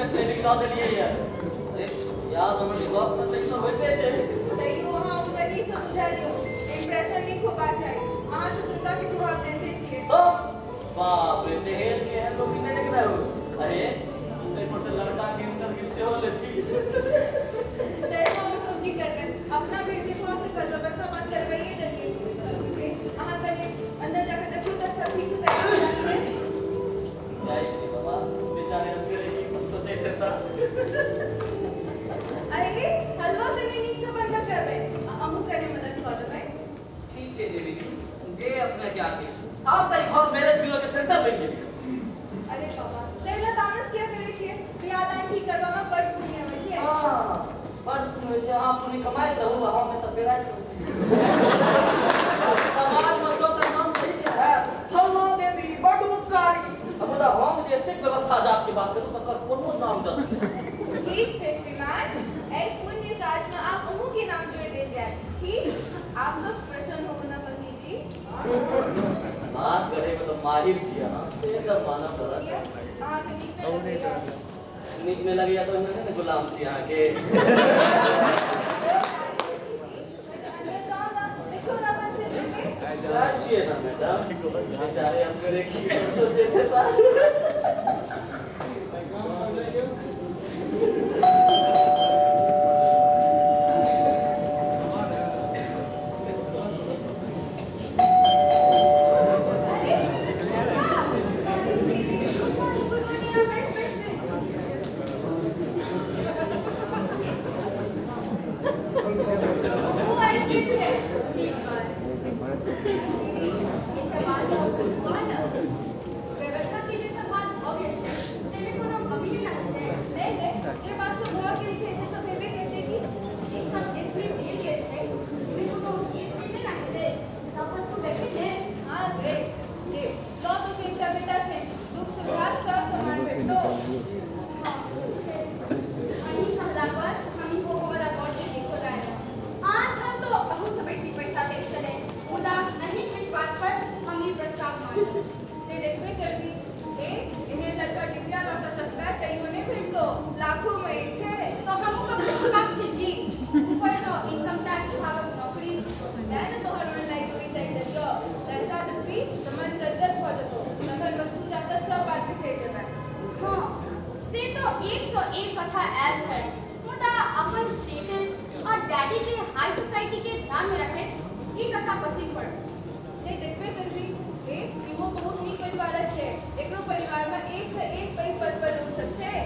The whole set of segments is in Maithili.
नीकसँ ट्रेनिंग दऽ देलियै यऽ। अरे यार, हमर गपमे तऽ ई सब होइते छै। तैयो अहाँ हुनका नीकसँ बुझा दियौ, इम्प्रेशन नीक होबाक चाही। अहाँ तऽ सुनता के स्वभाव जनिते छियै। तऽ बाप रे, दहेज के एहन लोक नहि देखने हो। अरे ताहि पर से लड़का के इंटरव्यू सेहो लेथिन। तैयो हम सब की करबै, अपना भरि जे भऽ सकल व्यवस्था बात करबैए देलियै। अहाँ कनि अंदर जाके देखियौ तऽ सब ठीक से तैयार भऽ गेलै। जाइ छी बाबा, बेचारे असगरे की सब सोचैत हेता। अरे हलवा कनि नीकसँ बनबऽ करबै आ अहूँ कनि मदद कऽ देबै। ठीक छै देवी जी, जे अपने के आदेश। आब तऽ ई घर मैरिज ब्यूरो के सेंटर बनि गेल। अरे बाबा, ताहि लए तामस किया करै छियै? बियाह दान ठीक करबामे बड्ड पुण्य होइ छै। हँ, बड्ड पुण्य होइ छै। अहाँ पुण्य कमाइत रहू आ हम एतऽ पेराइत रहू। समाजमे सबटा नाम सही के हैत, फल्लाँ देवी बड्ड उपकारी। आ मुदा हम जे एतेक व्यवस्था जात के बात करू तकर कोनो नाम जस नहि। ठीक छै श्रीमान, एहि पुण्य काजमे आब अहूँके नाम जोड़ि देल जायत। ठीक, आब लोक प्रसन्न होउ ने पत्नी जी? बात करैमे तऽ माहिर छी अहाँ, से तऽ मानऽ पड़त। किया, अहाँके नीक नहि लगैया? नीक नहि लगैया तऽ ओहिमे नहि ने गुलाम छी अहाँके। जाइ छियै ने मैडम, बेचारे असगरे की सब सोचैत हेता। व्यवस्था के जे सब बात भऽ गेल छै ताहिमे कोनो कमी नहि ने हेतै? नहि नहि, जे बात सब भऽ गेल छै से सब हेबे करतै। की जे सब स्क्रिप्ट देल गेल छै ओहिमे कोनो हेरफेर नहि ने हेतै? सब वस्तु भेटै ने? हाँ गे, देख तो तो एकटा बेटा छै, दुख सुविधा सब समान भेटतो। हाँ, अहीं कहला पर हम इहो वाला गौर के देखो लायल। आन ठाम तो अहू से बेसी पैसा दैत छलै, मुदा अहींक विश्वास पर हम ई प्रस्ताव मानलहुँ। से देखबे करबी। ए, एहन लड़का डिबिया लऽ कऽ तकबै तैयो नहि भेटतो, लाखो मे एक छै। तऽ हमहूँ ककरो कम छी की? ऊपरसँ इनकम टैक्स विभागक नौकरी। तेँ ने तोहर मन लागि जोड़ी ताकि देलियौ। लड़का देखबी तऽ मन गदगद भऽ जेतौ, तखन वस्तु जातक सब बात बिसरि जेबै। हँ, से तऽ एकसँ एक कथा आयल छै, मुदा अपन स्टेटस आ डैडीके हाई सोसाइटीके ध्यानमे रखैत ई कथा पसिन पड़ल। से देखबे करबी। ए, इहो बहुत नीक परिवारक छै। एकरो परिवारमे एकसँ एक पैघ पद पर लोक सब छै।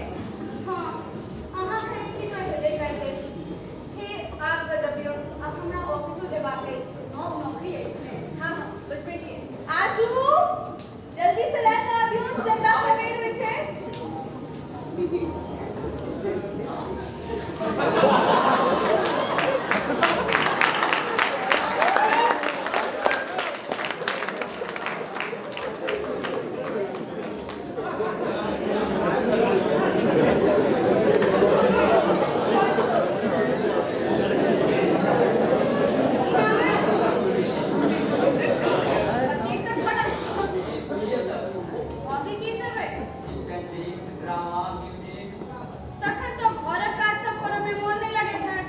हँ, अहाँ कहै छी तऽ हेबे करतै। हे, आब बजबियौ, आब हमरा ऑफिसो जेबाक अछि, नव नौकरी अछि ने। हँ हँ, बजबै छियै। आशु, जल्दी से लए कऽ आबियौ, चन्दा सबेर होइ छै। कतेक तऽ पढ़ल छी। हॉबी की सब अछि? Paintings, drama, music. तखन तऽ घरक काज सब करऽ मे मोन नहि लगैत हैत।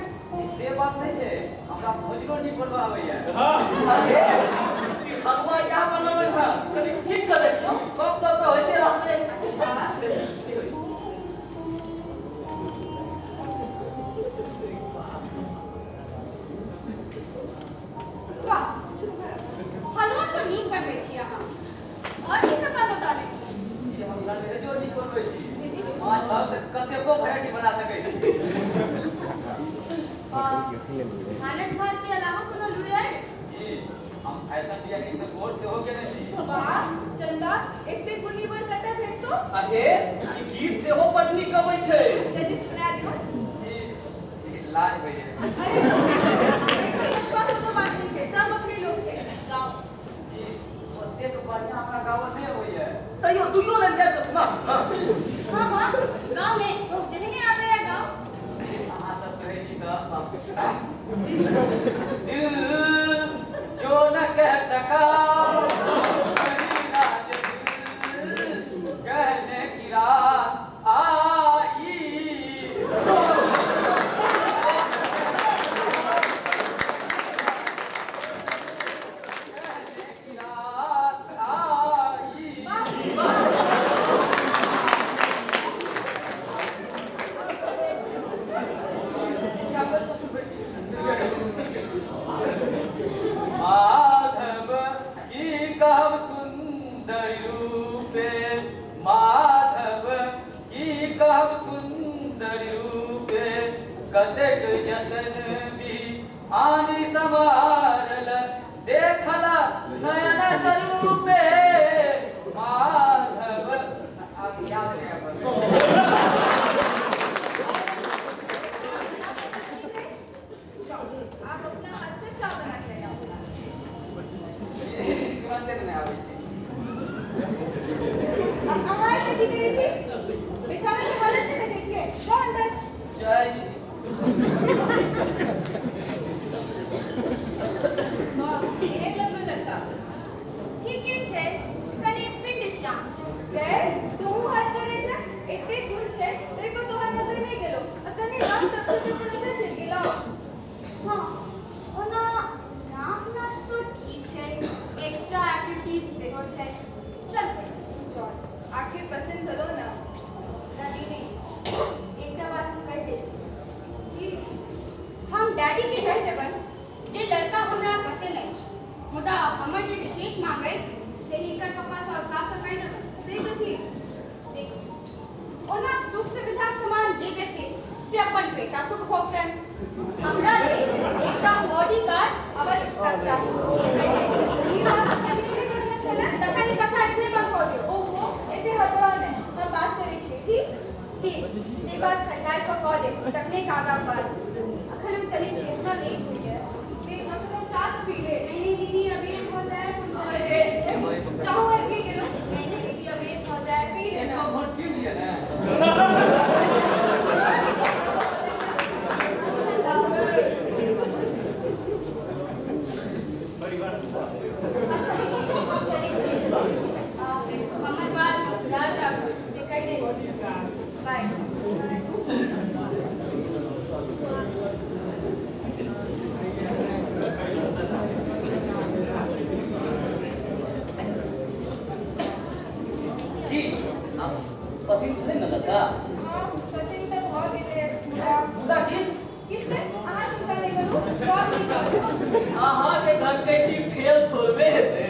से बात नहि छै, हमरा भोजनो नीक बनबऽ आबैया। अरे ई हलवा इएह बनबै है, कनि ठीक कऽ देखियौ। गप सब तऽ होइते रहतै। वाह, हलवा तऽ नीक बनबै छी अहाँ। आओर की सब बनबऽ आबै छी? जी, हम नॉनवेजो नीक बनबै छी। माछक तऽ कतेको वेराइटी बना सकै छी। भानस भात के अलावा कोनो लुरि अछि? जी, हम फैशन डिजाइनिंग के कोर्स सेहो केने छी। वाह चंदा, एते गुणी वर कतऽ भेटतो? अरे ई गीत सेहो बड नीक गबै छै। कनि सुना दियौ। जी, लेकिन लाज होइए। अरे एते लफड़ा कोनो बात नहि छै, सब अपने लोक छै। गाओ। जी, ओतेक बढ़िआँ हमरा गाबऽ नहि अबैए। तैयो दुइयो लाइन गाबि कऽ सुना दियौ ने। हँ हँ, गाँव में जेहने आबैए गाँव। अहाँ सब कहै छी तऽ दिल जो न कह सका वही राज दिल कहने की रात आई। जतन भी आनि समारल देखल नयन स्वरूपे माधव। आब याद नहि आबल। जाओ, आप अपना हाथ से चाय बना के ले आओ। तुरंते नहि आबै छै। अहाँ एतऽ की करै छी? बेचारा के हालत नहि देखै छियै? जाउ अन्दर। जाइ छी। वाह, एहन लगलो लड़का। ठीके छै, कनि पिंड श्याम छै। गै, तोहू हद करै छै। एते गुण छै तै पर तोहर नजर नहि गेलो आ कनि रंग तक छै तै पर नजर चलि गेलो। हँ, ओना नाक नाच तो ठीक छै, एक्स्ट्रा एक्टिविटीज सेहो छै, चलतै। चल, आखिर पसंद भेलो ने? मुदा दीदी, एकटा बात हम कहि दै छी। की? हम डैडीके कहि देबनि जे लड़का हमरा पसंद अछि, मुदा हमर जे विशेष मांग अछि से हिनकर पप्पासँ साफसँ कहि देबनि। से कथी? देख, ओना सुख सुविधाक सामान जे देथिन से अपन बेटा सुख भोगतनि। हमरा लेल एकटा बॉडीगार्ड अवश्य तक चाही, से कहि दै छी। ई बात पहिने नहि कहने छलै। तखन ई कथा एखने बंद कऽ दियौ। ओहो, एते हड़बड़ा नहि, हम बात करै छियै, ठीक? ठीक, से बात ठंडाइ कऽ कऽ लेब, तखने आगाँ बात। अखन हम चलै छी, हमरा लेट होइए। देख, कम से कम चाय तऽ पी ले। नहीं नहीं दीदी, अबेर हो जाए, हम चलै छी। चाहो आबि गेलो। नहीं नहीं दीदी, अबेर हो जाए। पी ले। एको घोंट पी लिअ ने। अच्छा दीदी, हम चलै छी। हमर बात याद राखू, से कहि दै छी। बाय। की आब पसिन भेलै ने लड़का? हँ, पसिन तऽ भऽ गेलै, मुदा मुदा की? किछु नहि, अहाँ चिन्ता नहि करू, सब नीक। अहाँके घटकैती फेल थोड़बे हेतै।